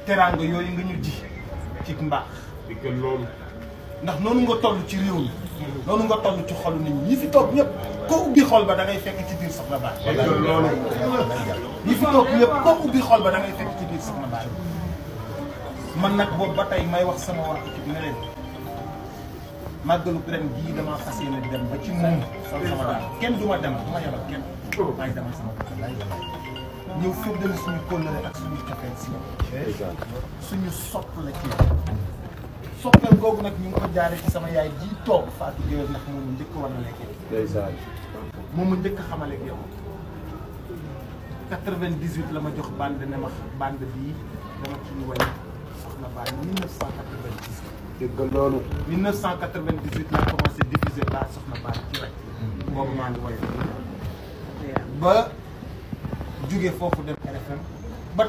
teraanga yooyu nga ñu ji ci mbaax di ko loolu ndax noonu nga toll ci réew mi noonu nga toll ci xolu nit ñi fi toog ñëpp koo ubbi xol ba da ngay fekk ci biir Soxna Baali loolu ñi fi toog ñëpp koo ubbi xol ba da ngay fekk ci biir Soxna Baali man nag boobu ba tey may wax sama wax ci bi ne leen màggalu ren gii damaa fas yéene dem ba ci moom sama daal kenn du ma demal du ma yabal kenn maay demal sama bopp ñëw féddali suñu kóllëre ak suñu cofeel si yow suñu sopp la ci yow soppeel googu nag ñu ngi ko jaare ci sama yaay ji toog Fatou Gueye ndax moom njëkk war na lekk yow moom mu njëkk xamale ak yow 98 la ma jox bande ne ma bande bii dama ci ñu way Soxna Baali 1998 dégg nga loolu 1998 laa commencé diffuser la Soxna Baali ci rek boobu maa ngi woy ba jóge foofu dem RFM ba